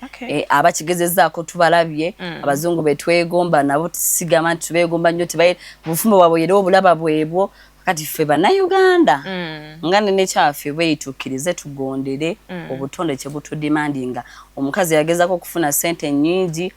Abakigezezaako tubalabye. Abazungu betwegomba nabo, sigamba nti tubeegomba nnyo, bufumbo bwabwe era obulaba bwebwo. Kati ffe Bannayuganda nga nenekyaffe bwetukkirize tugondere obutonde kye butudemandinga. Omukazi yagezaako okufuna ssente nnyingi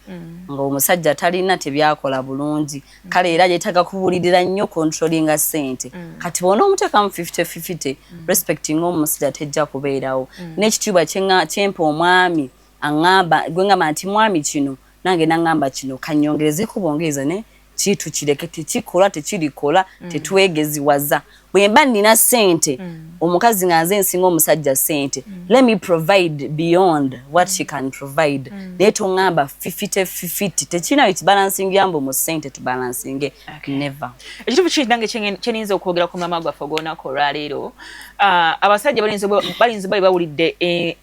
ng'omusajja talina, tebyakola bulungi. Kale era yeetaaga kubuulirira nnyo controllinga ssente. Kati bw'ona omuteekamu 50-50, respecting omusajja tejja kubeerawo. N'ekitiibwa kyempa omwami, aŋŋamba gwe ŋŋamba nti mwami kino, nange naŋŋamba kino, kanyongerezeko bwongereza ne kiitu kireke tekikola, tekirikola. Tetwegeziwaza. Bwe mba nina ssente, omukazi nga nze nsinga omusajja ssente, let me provide beyond what she can provide. Naye toŋŋamba 50-50, tekirinayo kibalansinga yambo mu ssente tubalansinge. Never. Ekituufu kiri nange kyeniyinza okwogera ku mama gwaffe ogw'olunaku olwaleero. Abasajja bayinza bali bawulidde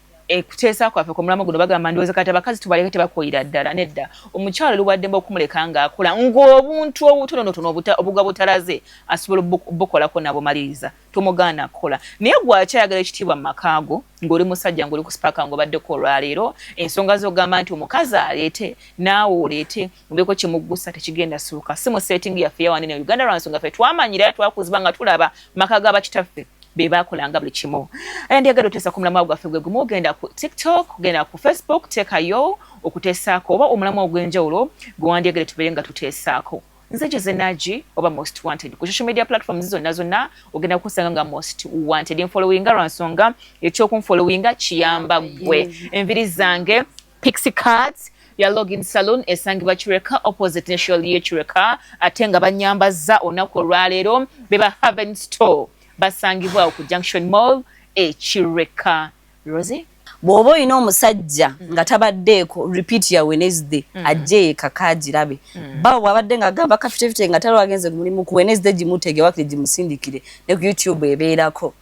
kuteesa kwaffe ku mulamwa guno, bagamba ndowooza kati abakazi tubaleke tebakoyira ddala. Nedda, omukyalo lubaddemba okumuleka ng'akola ng'obuntu obutonotono obugwa butalaze asobola obukolako n'abumaliriza, tomugaana kukola. Naye gwakyayagala ekitiibwa mu maka go ng'oli musajja ng'oli ku Spark ng'obaddeko olwaleero, ensonga z'ogamba nti omukazi aleete naawe oleete mubeeko kimuggusa tekigenda suuka si mu setting yaffe yawanene Uganda, lwa nsonga ffe twamanyira twakuzibwa nga tulaba maka g'abakitaffe. Be bakolanga buli kimu. Ndiyagala oteesa ku mulamwa gwaffe gwe gumu. Genda ku TikTok, genda ku Facebook, teekayo okuteesaako oba omulamwa ogw'enjawulo gwe wandyagale tubeere nga tuteesaako. Nze Jose Naji oba Most Wanted ku social media platforms zonna zonna, ogenda kusanga nga Most Wanted. Nfollowinga lwa nsonga ekyokunfollowinga kiyamba gwe. Enviri zange Pixie Cards ya Login Saloon, esangibwa Kireka, opposite National ye Kireka, ate nga banyambaza olunaku olwaleero beba Haven Store, basangibwa awo ku Junction Mall e Kireka. Rosie? Bw'oba olina omusajja nga tabaddeeko repeat ya Wednesday, ajje yekaka agirabe. Bawo bw'abadde ng'agamba kafitefite nga taliwo, agenze ku mulimu, ku Wednesday gimutege, wakiri gimusindikire, ne ku YouTube ebeerako.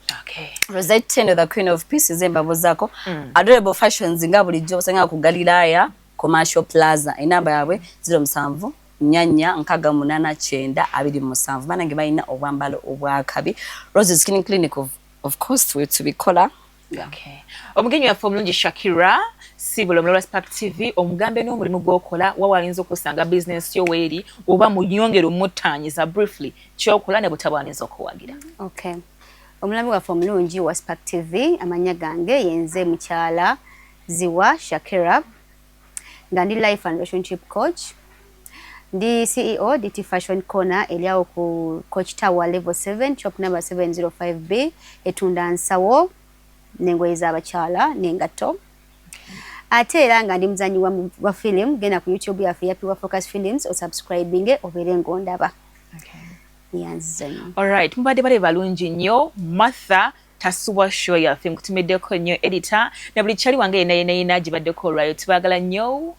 Rosette Tendo, the Queen of Peace, nze mbabuzaako. Adorable Fashions nga bulijjo osanga ku Galilaya Commercial Plaza, enamba yaabwe 07 4 4 68 927. Banange, balina obwambalo obwakabi. Rose Skin Clinic, of course wetubikola. Yeah. Okay. Omugenyi waffe omulungi Shakira Sibula, omulala wa Spark TV, omugambe n'omulimu gw'okola, wa walinza okusanga bizinensi yo weeri, oba munyongere omuttanyiza briefly kyokola ne butabwaninza okuwagira. Okay. Omulabi waffe omulungi wa Spark TV, amannya gange yenze mukyala Ziwa Shakira, nga ndi life and relationship coach, ndi CEO DT Fashion Corner eryawo ku Coach Tower level 7, shop number 705B, etunda nsawo n'engoye z'abakyala n'engatto, ate era nga ndi muzanyi wa film. Genda ku YouTube yaffe ya Pure Focus Films, osubscribinge obeere ng'ondaba. Yanziza nnyo. Alright, mubadde bale balungi nnyo. Martha Tasuwa, show yaffe nkutumiddeko nnyo editor na buli kyali wange yenna yenna yenna gibaddeko olwayo. Tubaagala nnyo.